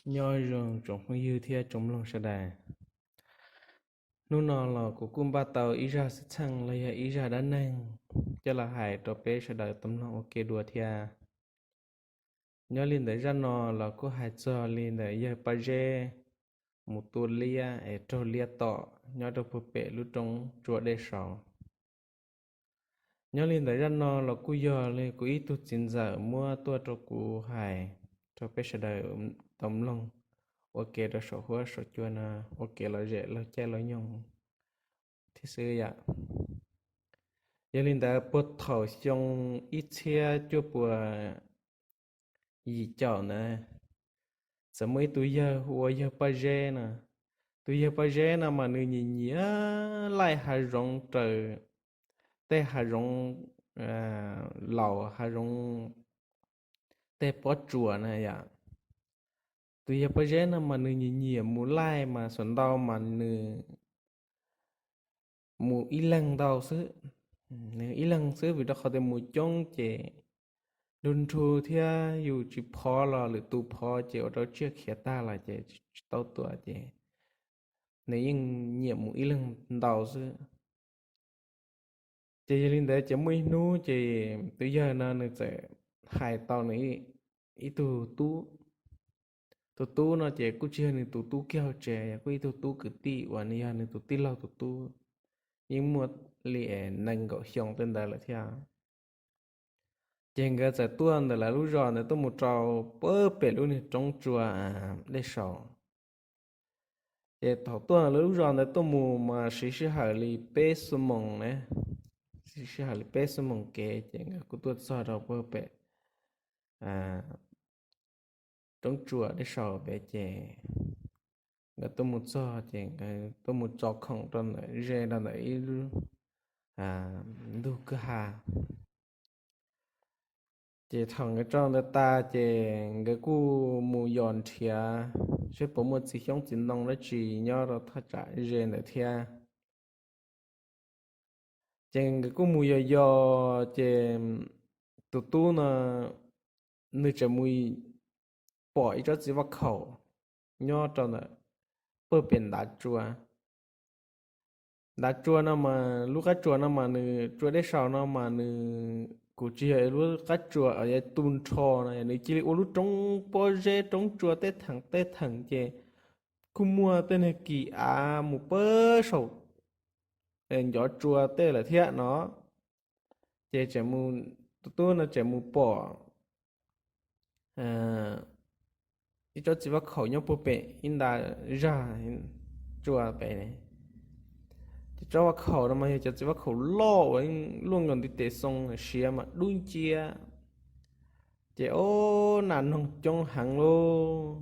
Nyob zoo tsoom phooj ywg thiab tsoom mloog sawv daws. Hnub no los kuv kuj npaj tau ib zaj xwm txheej los yog ib zaj dab neeg coj los hais rau peb sawv daws tau mloog ua ke dua thiab. Nyob li ntawm zaj no los kuj hais txog li ntawm yawg Paj Zeb mus tua liab es raug liab tom nyob rau puag pem lub roob tsua Dej Saud. Nyob li ntawm zaj no los kuj yog li kuv ib tug txiv ntxawm muab tuaj rau kuv hais rau peb sawv daws tau mloog ua ke rau saum huab saum cua no, ua kev lom zem laug caij laug nyoog thiab xwb yom. Yog li ntawd puag thaum xyoo ib txhiab cuaj puas yim caum ntawd, txawm muaj ib tug yawg hu ua yawg Paj Zeb no. Tus yawg Paj Zeb no mas nws nyiam nyiam laij hav zoov raws tej hav zoov laus, hav zoov tej pob tsuas na yom. Tus yawg Paj Zeb no mas nws nyiam nyiam mus laij mas xuas ntau mas nws mus ib leeg ntau xwb. Nws ib leeg xwb vim rau qhov tias mus coob ces nrug nrug thiab yus tsis phov los lwm tus phov ces ua rau tsiaj khiav tag los ces tsis tau tua ces nws yeej nyiam mus ib leeg ntau xwb. Ces yog li ntawd ces muaj ib hnub ces tus yawg no nws txawm hais tau nws ib tug tub. Tus tub no ces kuj tsis yog nws tus tub kiag hauv tsev, yog kuj ib tug tub kwv tij uas nws yog nws tus tij laug tus tub, yeej muaj li nees nkaum xyoo tej ntawd lawm thiab. Ces nkawd txawm tuaj ntawm lawv lub zos ntawd tuaj mus rau puag pem lub niag roob tsua Dej Saud. Ces thaum tuaj lawv lub zos ntawd tuaj mus mas siv sij hawm li peb xuab moos na, siv sij hawm li peb xuab moos kev ces nkawd kuj tuaj txog rau puag pem roob tsua Dej Saud pem ces nkawd tuaj mus txog ces nkawd tuaj mus tso khoom rau ntawm ze rau ntawm ib lub ntug kwj ha. Ces thaum nkawd tso ntawd tas ces nkawd kuj mus yos nrhiav seb puas muaj txiv xyoob txiv ntoo dab tsi nyob rau thaj tsam ze ntawd thiab. Ces nkawd kuj mus yos yos ces tus tub no nws tseem mus pom ib tsob txiv vaj khaum nyob rau ntawm puag pem ntav tsua. Ntav tsua no mas lub qab tsua no mas nws tsua Dej Saud no mas nws kuj tsis yog lub qab tsua yog tu nrho no, nws cia li ua lub roob pob zeb roob tsua teb theem teb theem ces kuj muaj tej niag kis av mus puag saum ncov tsua tej lawm thiab no. Ces tseem mus, tus tub no tseem mus pom ib tsob txiv vaj khaum nyob puag pem ib nta zag tsua pem. Ces tsob vaj khaum no mas yog cov txiv vaj khaum loj uas luaj nkaus ntiv tes xoo, siav mas dub nciab. Ces o, nas noog coob heev lauj.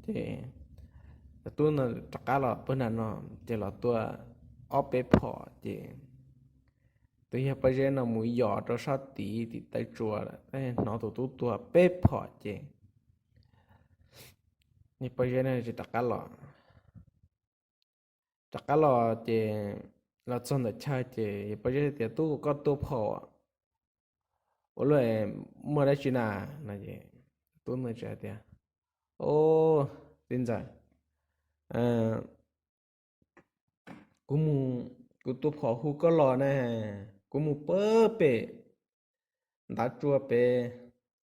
Ces tus tub no rov qab los puag nram no, ces los tua ob peb phom ces tus yawg Paj Zeb no mus yos rau sab tid tim taw tsua lawm, hnov tus tub tua peb phom ces yawg Paj Zeb no tsis rov qab los. Rov qab los ces los txog ntawm chaw ces yawg Paj Zeb tias, Tub, koj tua phom ua luaj muaj dab tsi na? No ces tub no teb tias, O, txiv ntxawm, kuv mus, kuv tua phom hu koj los ne, kuv mus puag pem ntav tsua pem,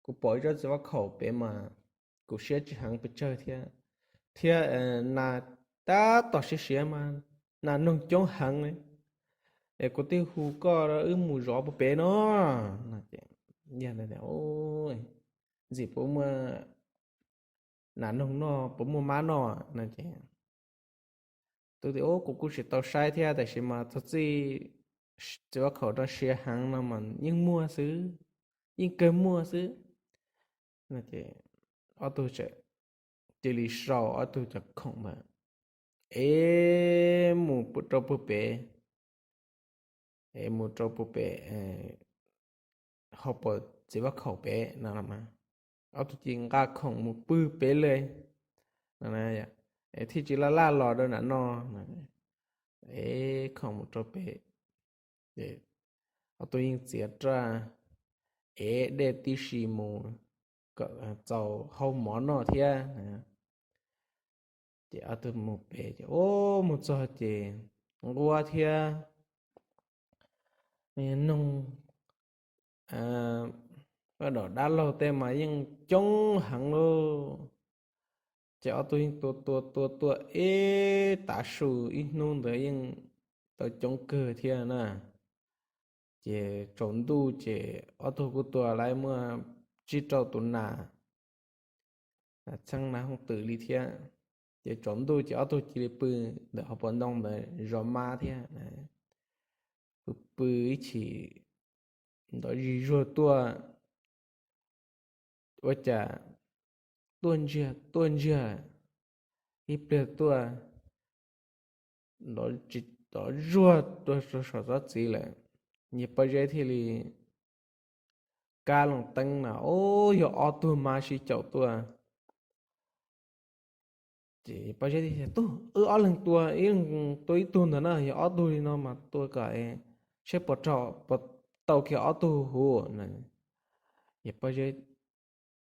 kuv pom ib tsob txiv vaj khaum pem mas kuv siab tsis heev pes tsawg thiab, thiab nas tab tom siav siav mas nas noog coob heev li, es kuv thiaj hu koj wb mus zov puag pem no. Ntxim puas muaj nas noog noj, puas muaj mab noj no ces tub tias, Kuv kuj tsis tau saib thiab, tab sis mas txog txij txiv vaj khaum no siav heev no mas yeej muaj xwb, yeej kawg muaj xwb. No ces ob tug cia li sau ob tug cov khoom ntawd es mus rau puag pem, es mus rau puag pem ho pom txiv vaj khaum pem no los mas ob tug cia li nqa khoom mus pw pem li no, thiaj tsis laj laj los rau nram no. Es khoom mus rau pem, ob tug yeej txiav raj ev dej tib si mus. kom txaus hau mov noj thiab. Ces ob tug mus pem ces mus txog ces nquab thiab noog, dab laug tej mas yeej coob heev lauj. Ces ob tug yeej tua tua tua tua ib tav su ib hnub ntawd yeej tau coob kawg thiab na. Ces tsaus ntuj ces ob tug kuj tua lawm muaj tsib rau tus nas, txheeb nas hooj twm li thiab. Ces tsaus ntuj ces ob tug cia li pw ntawm hauv paus ntoo ntawd zov mab thiab. Pw pw ib chim nrov zig zuag tuaj, ua cas tuaj ntsiag tuaj ntsiag, ib pliag tuaj nrov zuag tuaj saum tsob txiv lawm. Yawg Pob Zeb thiaj li kab loo teeb na, ub, yog ob tug mab sib caum tuaj. Ces Pob Zeb tias, Tub, wb ob leeg tua, ib leeg tua ib tug ntawd na, yog ob tug li no mas tua kom seb puas tau kiag ob tug huv. Ces Pob Zeb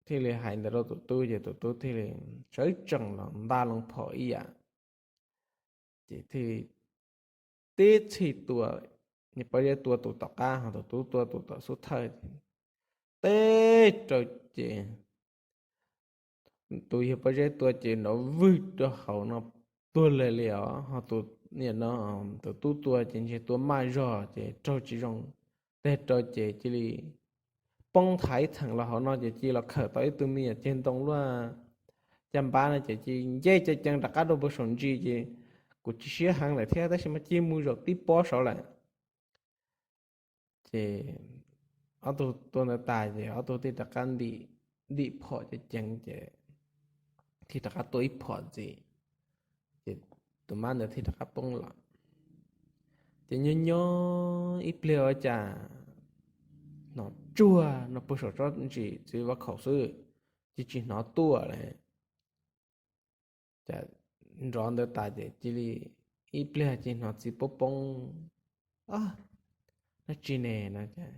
thiaj li hais ntawd rau tus tub ces tus tub thiaj li sawv tsees los nta loo phom ib yam. Ces thiaj li tib txhij tua, Pob Zeb tua tus tom qab ho tus tub tua tus tom xub thawj, teb rau ces tus yawg Pob Zeb tua ces nrov vwg rau hauv no tuag lawm li os. Ho tus, nim no tus tub tua ces ntshe tua maj zog ces raug tsis zoo, teg rau ces cia li poob thav ib theem los hauv no ces cia li los khawm tau ib tug me nyuam ceg ntoo luaj caj npab no ces cia li nce ceev ceev rov qab rau puag saum ntsis ces kuj tsis siab heev lawm thiab tab sis mas cia li mus zaum tib pob saud lawm. Ces ob tug tua ntawd tas ces ob tug thiaj rov qab ntim phom ceev ceev ces thiaj rov qab tua ib phom ntxiv, ces tus mab ntawd thiaj rov qab poob los. Ces nyob nyob ib pliag ua cas hnov tsuag no puag saum tsob ntsis txiv vab khaum xwb, ces tsis hnov tuaj li. Ces nrov ntawd tas ces cia li ib pliag ces hnov txiv poob poob, dab tsi ne no ces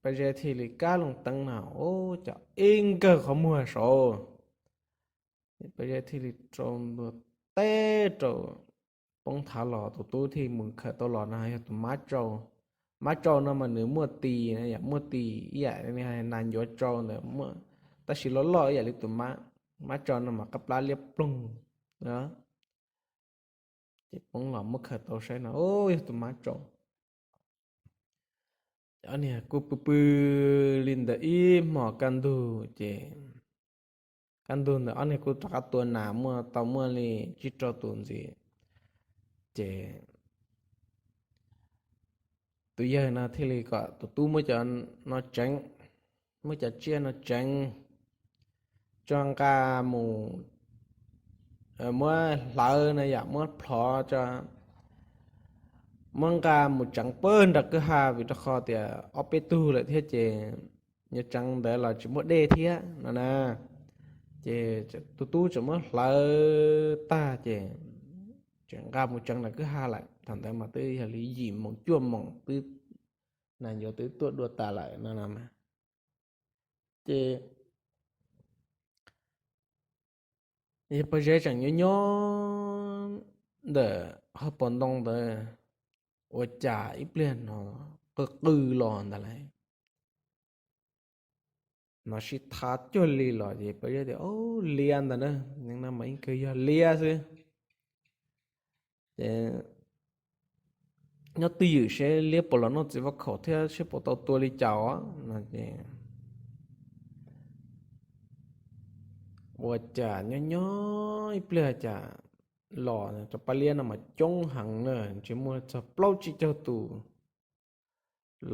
Pob Zeb thiaj li kab loo teeb no, ub, cov ib nkawg qhov muag saud. Pob Zeb thiaj li rau ntua teb rau poob thav los, tus tub thiaj mus khawm tau los no yog tus mab tsau. Mab tsau no mas nws muaj tis, yam muaj tis ib yam li nas ncuav tsau ntawd, tab sis loj loj ib yam li tus mab. Mab tsau no mas qab plab liab ploog. Ces poob los muab khawm tau saib no, ub, yog tus mab tsau. Ob niag kuj pw pw li ntawd ib hmos kaj ntug ces kaj ntug ntawd ob niag kuj rov qab tua nas muaj tau muaj li tsib rau tus ntxiv. Ces tus yawg no thiaj li kom tus tub muab cov no tseev, muab cov tsiaj no tseev, tso nqa mus, muab hlawv no yom, muab plhov tso, muab nqa mus tseev puag nram kwj ha vim rau qhov tias ob peb tug lawm thiab ces yuav tseev ntawd los tsis muaj dej thiab no na. Ces tus tub tseem muab hlawv tag ces tseem nqa mus tseev nram kwj ha lawm. Thaum ntawd mas twb yog li yim moos cuaj moos twb, nas ncuav twb tuaj dua tas lawm no no. Ces yawg Pob Zeb tseem nyob nyob ntawm hauv paus ntoo ntawd, ua cas ib pliag hnov qw qw los ntawd lawm. Hnov sib thab cuag li los ces Pob Zeb tias, Liab ntag na, no mas yeej kawg yog liab xwb. Ces nyob twj ywm seb liab puas los noj txiv vab khaum thiab seb puas tau tua li cas os no ces ua cas nyob nyob ib pliag cas los rau pab liab no mas coob heev na, ntshe muaj txog plaub tsib caug tus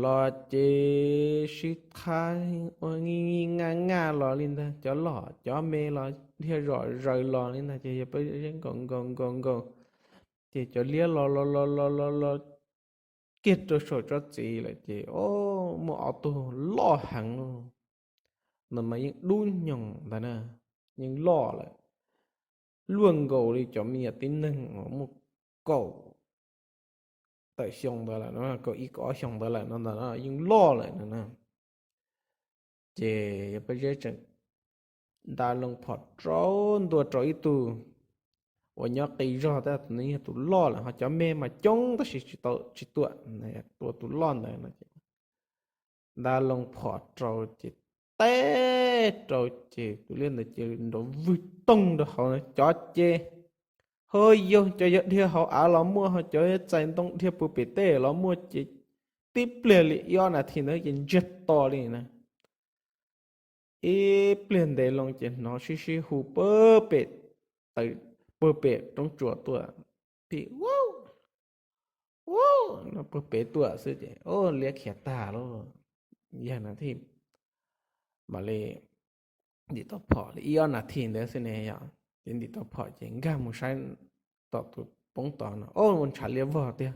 los ces sib thab ua ngij ngij ngaj ngaj los li ntag, cov loj cov me los dhia zom zaws los li ntag ces yawg Pob Zeb nkaus nkaus nkaus nkaus ces cov liab los los los los los los kiag rau saum tsob txiv lawm ces o, muaj ob tug loj heev lauj, ntawd mas yeej dub nyoos ntag na, yeej loj lawm, luaj nkaus li cov me nyuam tib neeg uas muaj kaum tawm xyoo ntawd lawm no, kaum ib kaum ob xyoo ntawd lawm no ntag, yeej loj lawm no na. Ces yawg Paj Zeb tseem nta loo phom rau ntua rau ib tug uas nyob qis zog, tab tus no yog tus loj lawm, ho cov me mas coob tab sis tsis tuam, tua tus loj ntawd no. Nta loo phom rau ces teb rau ces tus liab ntawd cia li nrov vwg toog rau hauv na. Cov ces ho yog cov yog dhia hauv av los muaj, ho cov txais ntoo dhia puag pem teb los muaj ces tib pliag li ib ob nas this ntawd ces ntsiag to li na. Ib pliag ntev loo ces hnov sib sib hu puag pem, puag pem roob tsuas tuaj, phim, puag pem tuaj xwb ces liab khiav tag lauj. Yawg no thiaj mam li ntim tau phom li ib ob nas this ntawd xwb ne yom, ces ntim tau phom ces nkag mus saib tom tus poob tod no, o, ua ntshav liab vog tiag,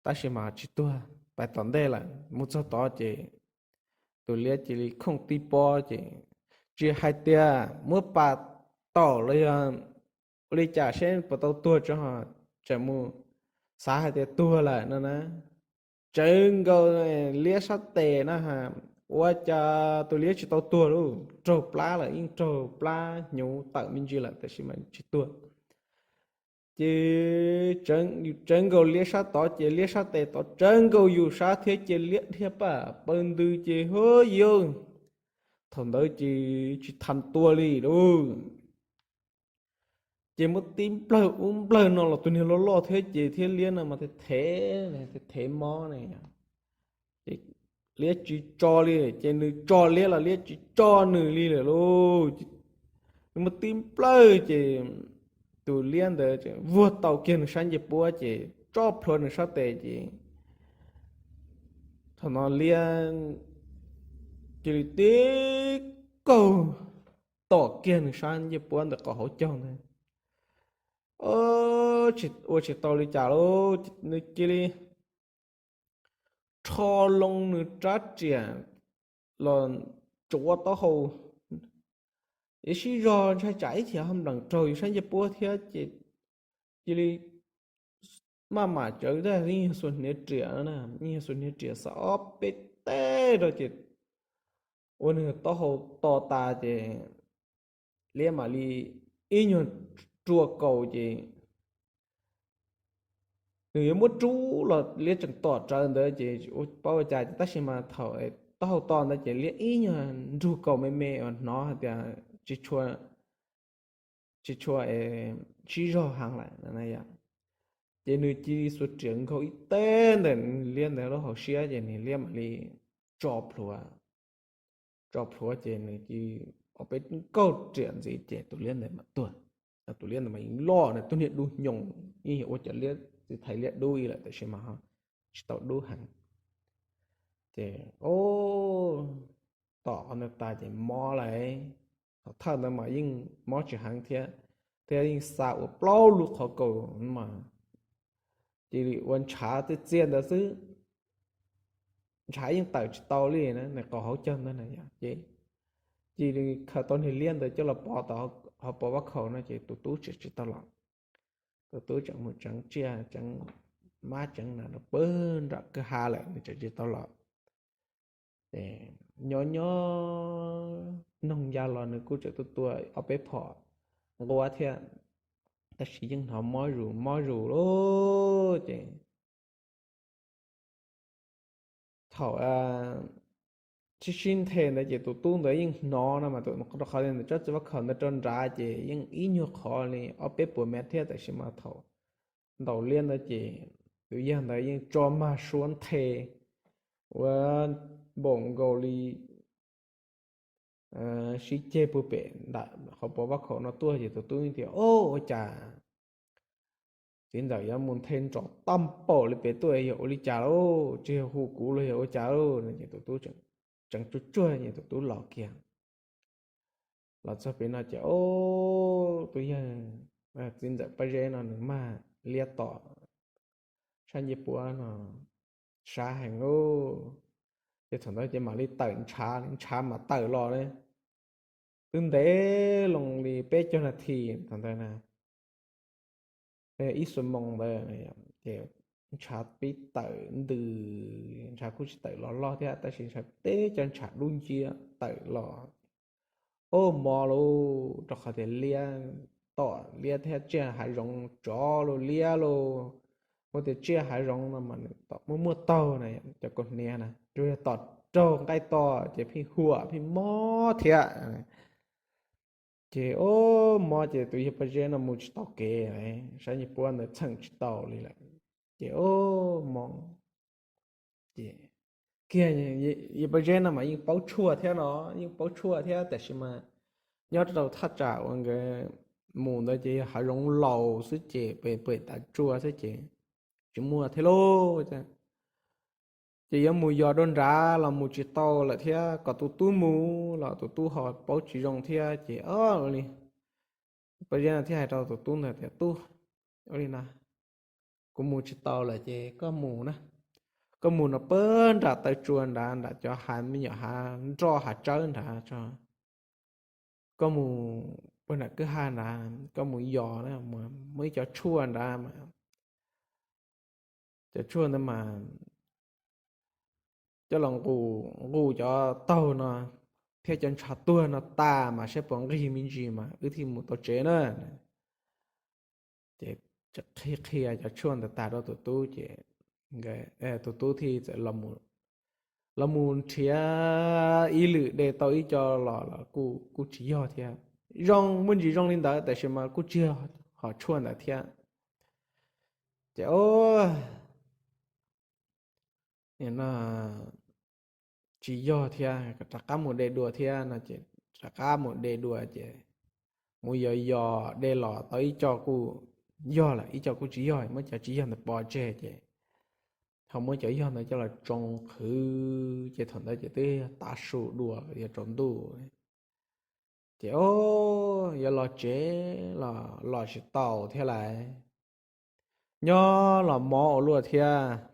tab sis mas tsis tuag, pais tom ntej lawm. Mus txog tod ces tus liab cia li khooj tib pob ces tsis hais tias muab pas taum los yog ua li cas seb puas tau tuag tso, tseem mus xav hais tias tuag lawm no na. Tsawv nkaus liab sab tes na, ua cas tus liab tsis tau tuag lauj, raug plab lawm, yeej raug plab hnyuv tawm me ntsis lawm tab sis mas tsis tuag. Ces tsawv nkaus liab sab tod ces liab sab tes tod tsawv nkaus yus sab thiab ces liab dhia paj paws ntws ces ha yawg, thaum ntawd ces tsis tham tua li lauj. Ces muab tib nplawg ub nplawg no los tus niag loj loj thiab ces thiab liab no mas thev thev mob ne. Ces liab tsis tso li, ces nws tso liab los liab tsis tso nws li lawm lauj. Nws muab tib nplawg ces tus liab ntawd vuag tau kiag nws sab ncej puab ces tso plhuav nws sab tes ces thaum no liab cia li tib kaug tom kiag nws sab ncej puab ntawm qhov hauv caug ntawd. Ua tsis tau li cas lauj, nws cia li rho loo nws rab riam los tsuav taub hau, es sib zog ntshai tsam ib chim ho npleem raug yus sab ncej puab thiab ces cia li maj mam tsawv tag, yeej yog xuas hniav riam, yeej yog xuas hniav riam xav ob peb teg rau ces ua nws taub hau to tas ces liab mam li ib nyuag rua kaus ces nws yuav muab rub los liab tseem tom rawv ntawd ces paub ua cas ces tab sis mas thaum taub hau to ntawd ces liab ib nyuag nrug kaus me me uas hnov hais tias tsis tshua, tsis tshua sib zog heev lawm. Ces nws cia li xuas riam nkaug ib teg ntawm liab ntawd lub hauv siab ces nws liab mam li tso plhuav, tso plhuav ces nws cia li ob peb nkaug riam ntxiv ces tus liab ntawd mam tuag. Tus liab ntawd mas yeej loj na, tub niag dub nyoos, yeej yog ua cov liab txiv thais liab dub ib lawm tab sis mas ho tsis tau dub heev. Ces tom qhov ntawd tas ces mob lawm, thaum thawj ntawd mas yeej mob tsis heev thiab, thiab yeej xa ua plaub lub qhov kaus mas cia li ua ntshav txiaj txiaj ntawd xwb, ntshav yeej tawm tsis tau li na, nws qhov hauv caug ntawd na yom. Ces cia li khaws tau niag liab ntawd coj los pov tom hauv paus vaj khaum no ces tus tub tseem tsis tau los. Tus tub tseem mus tseev tsiaj tseev mab tseev nas rau pag nram kwj ha lawm nws tseem tsis tau los. Ces nyob nyob noog ya los nws kuj tseem tuaj tua ob peb phom nquab thiab, tab sis yeej hnov mob zus mob zus lauj. Ces thaum sib sib nthe ntawd ces tus tub ntawd yeej hnov no mas, rau qhov tias ntawm tsob txiv vaj khaum ntawd rau nrad ces yeej ib nyuag qhov li ob peb puas mev thiab, tab sis mas thaum ntaus liab ntawd ces tus yawg ntawd yeej tso mag suab nthe ua npaum nkaus li sib ceg puag pem ntawm qhov pov vaj khaum no tuaj ces tus tub tias, O, ua cas txiv ntxawm yuav mus nthe nrov tag npaum li pem tuaj, yog ua li cas lauj? Tsis yog hu kuv los yog ua cas lauj? No ces tus tub tseem tsuag tsuag ces tus tub los kiag. Los txog pem no ces, O, tus yawg txiv ntxawm Paj Zeb no nws mag liab tom sab ncej puab no sab heev lauj. Ces thaum ntawd ces mam li tawm ntshav, ntshav mam tawm los ne. Twb ntev loo li peb caug nas this thaum ntawd na, ib xuab moos ntawd ces ntshav pib tawm ntws, ntshav kuj tsis tawm los loj thiab tab sis ntshav teb cov ntshav dub nciab tawm los. Ub, mob lauj, rau qhov tias liab, tom liab thiab tsiaj hav zoov tsov los liab los, ua tias tsiaj hav zoov no mas nws tom muaj muaj taug na, cov kaus hniav na, tsuas yog tom raug nqaij to ces pheej huam pheej mob thiab. Ces ub, mob ces tus yawg Paj Zeb no mus tsis tau kev, saib nyias puab ntawd txheem tsis tau li lawm. Ces ub, mob ces kiag, yawg Paj Zeb no mas yeej paub tshuaj thiab no, yeej paub tshuaj thiab tab sis mas nyob rau thaj tsam uas nkawd mus ntawd ces yog hav zoov laus xwb ces pem pem tav tsua xwb ces tsis muaj thiab lauj. Ces yuav mus yos dua nrad los mus tsis tau lawm thiab, kom tus tub mus los tus tub ho paub tsis zoo thiab ces ua li Paj Zeb no thiaj hais rau tus tub ntawd tias, Tub, ua li no, kuv mus tsis tau lawm ces koj mus na, koj mus no pab nram taw tsua nrad, nram cov hav me nyuam hav nroj hav tsawb nrad tso, koj mus pab nram kwj ha nrad, koj mus yos na, muaj ib cov tshuaj nrad mas, cov tshuaj ntawd mas coj los nqus, nqus cov taug no thiab cov ntshav tuag no tas mas saib puas nqig me ntsis mas wb thiaj mus tau tsev na. Ces qhia qhia cov tshuaj ntawd tas rau tus tub ces tus tub thiaj txawm los mus nrhiav ib lwm de tau ib co los los kuj tsis yog thiab. Zoo muaj ntsis zoo li ntawd tab sis mas kuj tsis yog hom tshuaj ntawd thiab. Ces ub, no tsis yog thiab, rov qab mus de dua thiab no ces rov qab mus de dua ces mus yos yos de los tau ib co kuj yog lawm, ib co kuj tsis yog, muab cov tsis yog ntawd pov tseg ces ho muab cov yog ntawd coj los tsoo qhwv ces thaum ntawd ces twb yog tav su dua yog tsaus ntuj. Ces ub, yuav los tsev los los tsis tau thiab lawm, nyob los mob ua luaj thiab.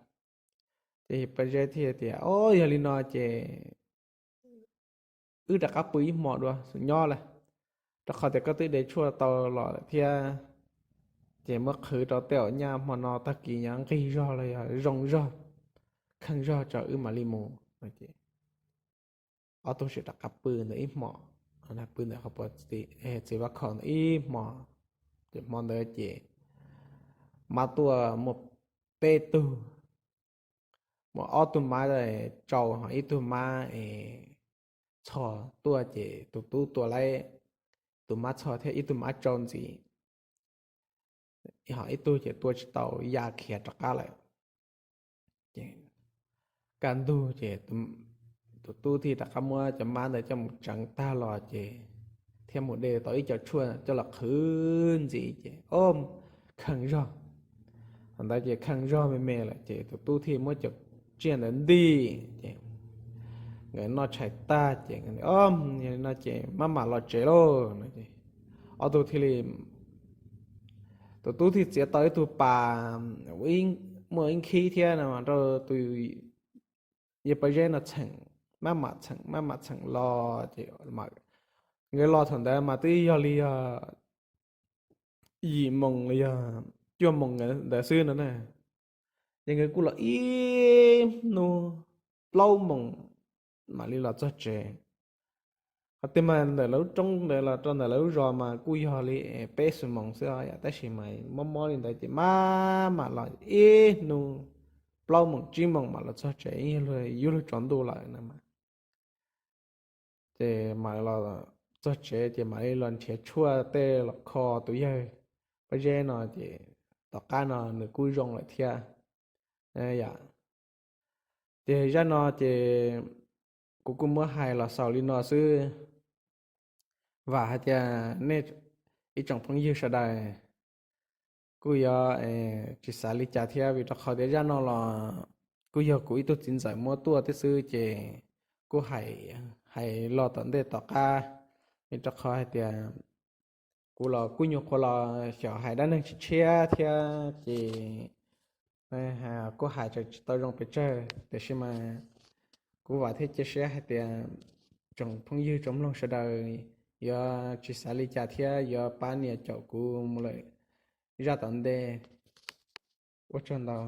Ces Paj Zeb thiaj tias, Ub, yog li no ces wb rov qab pw ib hmo dua nyob lawm, rau qhov tias koj twb de tshuaj tau los lawm thiab. Ces muab qhwv rau tej zaum nyaj hmo no tag kis nyaj nqig zog los yog zoo zog, kheej zog tso wb mam li mus. Ob tug sim rov qab pw ntawd ib hmo, pw ntawm qhov puas txiv vaj khaum ntawd ib hmo. Ces hmo ntawd ces mab tuaj muaj peb tug, muaj ob tug mab tsau ho ib tug mab txho tuaj ces tus tub tua laib tus mab txho thiab ib tug mab tsau ntxiv, ho ib tug ces tua tsis tau ya khiav rov qab lawm. Ces kaj ntug ces tus tub thiaj rov qab muab cov mab ntawd coj mus tseev tag los ces thiaj mus de tau ib co tshuaj coj los qhwv ntxiv ces ob, kheej zog. Thaum ntawd ces kheej zog me me lawm ces tus tub thiaj muab cov tsiaj ntawd nti ces nkawd noj tshais tag ces, Ob, yog li no ces maj mam los tsev lauj. Ob tug thiaj li, tus tub thiaj txiav tau ib tug pas muaj ib nkhib thiab no rau tus yawg Paj Zeb no txheem, maj mam txheem maj mam txheem los ces nkawd los thaum ntawd mas twb yog li yog yim moos los yog cuaj moos ntawd xwb no na. Ces nkawd kuj los ib hnub plaub moos mam li los txog tsev. Qhov twg mas ntawm lawv lub roob ntawd los rau ntawm lawv lub zos mas kuj yog li peb xuab moos xwb os, tab sis mas mob mob li ntawd ces maj mam los ib hnub plaub moos tsib moos mam los txog tsev, yuav luag tsaus ntuj lawm no mas. Ces mam los txog tsev ces mam li los nrhiav tshuaj tej los kho tus yawg Paj Zeb no ces tom qab no nws kuj zoo lawm thiab. Ces zaj no ces kuv kuj muab hais los xaus li no xwb. Vam hais tias nej ib tsoom phooj ywg sawv daws kuj yuav tsis xav li cas thiab, vim rau qhov tias zaj no los kuj yog kuv ib tug txiv ntxawm muab tuaj thiab xwb ces kuj hais los tom ntej tom qab, vim rau qhov hais tias kuv los kuj nyuam qhuav los xyov hais dab neeg tshiab tshiab thiab ces kuj hais tsis tau zoo pes tsawg, tiam sis mas kuv vam thiab cia siab hais tias tsoom phooj ywg tsoom mloog sawv daws yuav tsis xav li cas thiab yuav pab nias caum kuv mus lawm zaj tom ntej. Ua tsaug ntau.